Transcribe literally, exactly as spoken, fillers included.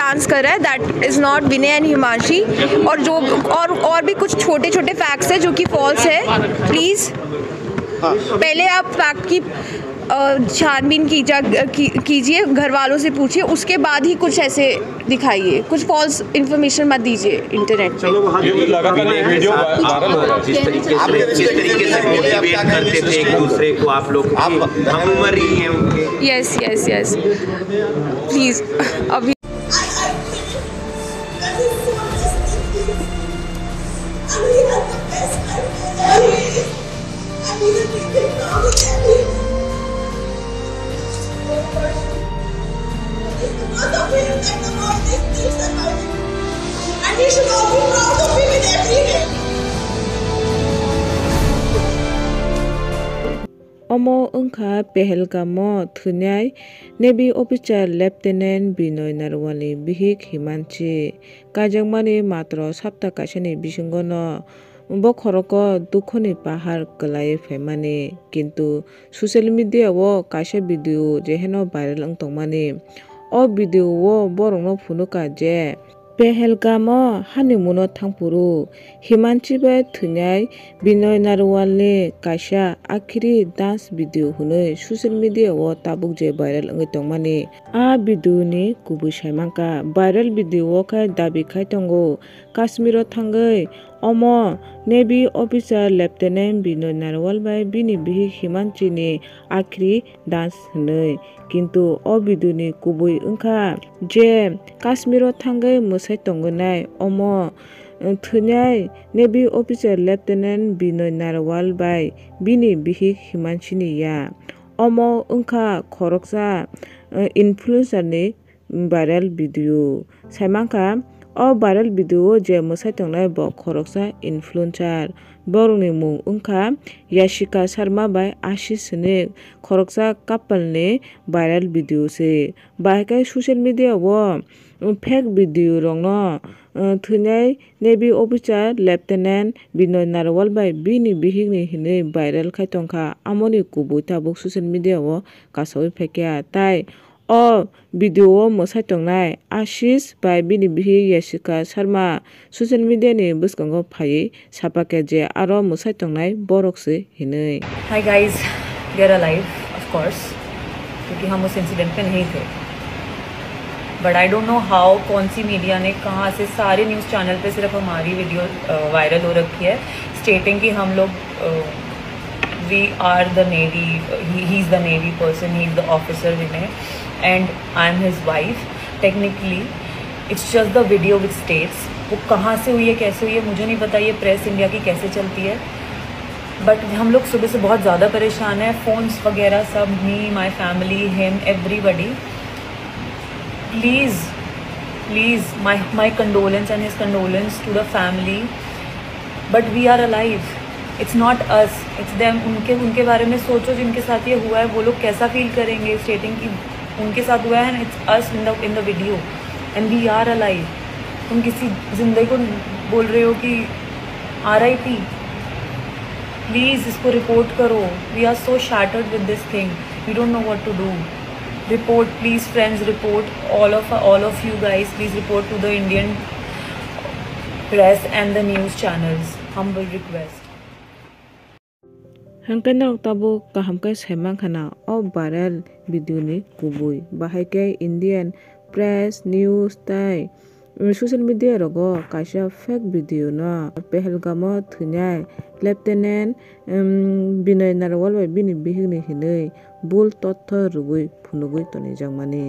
डांस कर रहा है, दैट इज नॉट विनय एंड हिमांशी। और जो और और भी कुछ छोटे छोटे फैक्ट्स है जो कि फॉल्स है, प्लीज पहले आप फैक्ट की अ, छानबीन कीजा की, कीजिए, घर वालों से पूछिए, उसके बाद ही कुछ ऐसे दिखाइए, कुछ फॉल्स इन्फॉर्मेशन मत दीजिए इंटरनेट पे। चलो, वहाँ ये भी लगातार ये वीडियो वायरल हो रहा है। जिस तरीके से, जिस तरीके से मोटिवेट करते थे एक दूसरे को आप लोग, हम उम्र ही है उनके। Yes, yes, yes, please. अभी Omo wngkha Pahalgamo thwinai Navy officer Lieutenant Binoy Narwalni bihik Himanchi. Kaijakmani matro sapta kaisani bisingono bokhorogo dukhoni pahar kwlaiwi phaimani, kintu social media o kaisa video jeheno viral wng tongmani. O video o borokno phunukha je Pahalgamo hanimungno thangphuru Himanchi bai thwinai Binoy Narwalni kaisa akhiri dance video hwnwi social media o tabuk je viral wngwi tongmani. A video ni kubui saimankha, viral video o khe dabi khai tongo Kashmir o thangwi omo Navy officer Lieutenant Binoy Narwal bai bini bihik Himanchi ni akhiri dance hwnwi. Kintu o video ni kubui wngkha je Kashmir o thangwi mwsai tongnai omo, eh, thwinai Navy officer Lieutenant Binoy Narwal bai bini bihik Himanchi ni ya. Omo wngkha khoroksa, eh, influencer ni viral video. Saimankha, o viral video o je mwsai tongnai bo khoroksa influencer. Borokni mung wngkha Yashika Sharma bai Ashish hwnwi khoroksa couple ni viral video se. Bahai khe social media o, um, fake video rokno, um, thwinai Navy officer Lieutenant Binoy Narwal bai bini bihikni hinwi viral khai tongkha. Amoni kubui tabuk social media o kasaui phaikha. Tai o video o mwsai tongnai Ashish bai bini bihik Yashika Sharma social media ni bwskango phaiwi sapakha je aro mwsai tongnai borok se hinwi. Hi guys, we are alive, of course, क्योंकि हम उस इंसिडेंट पे नहीं थे। But I don't know how, कौन C media ने, कहाँ से, सारे न्यूज़ चैनल पे सिर्फ हमारी वीडियो वायरल हो रखी है, स्टेटिंग कि हम लोग, we are the navy, he is the navy person, he is the officer, Vinay, and I am his wife। Technically it's just the video which states. वो कहाँ से हुई है, कैसे हुई है, मुझे नहीं पता। ये प्रेस इंडिया की कैसे चलती है, बट हम लोग सुबह से बहुत ज़्यादा परेशान हैं। फ़ोन्स वगैरह सब, me, my family, him, everybody, please, please, my my condolence and his condolence to the family. But we are alive, it's not us, it's them. उनके उनके बारे में सोचो, जिनके साथ ये हुआ है, वो लोग कैसा फील करेंगे स्टेटिंग कि उनके साथ हुआ है, and it's us in the in the video, and we are alive। तुम किसी जिंदे को बोल रहे हो कि आर आई पी। प्लीज इसको रिपोर्ट करो। We are so shattered with this thing, we don't know what to do। Report, please, friends, report, all of all of you guys, please report to the Indian press and the news channels। Humble request। Hwnkhe norok tabuk kaham khe sai mankha na o viral video ni kubui, bahai khe Indian press, news tei social media rogo kaisa fake video no Pahalgamo thwinai Lieutenant, um, Binoy Narwal bai bini bihikni hinwi bul totho rwui phunugui tonijakmani.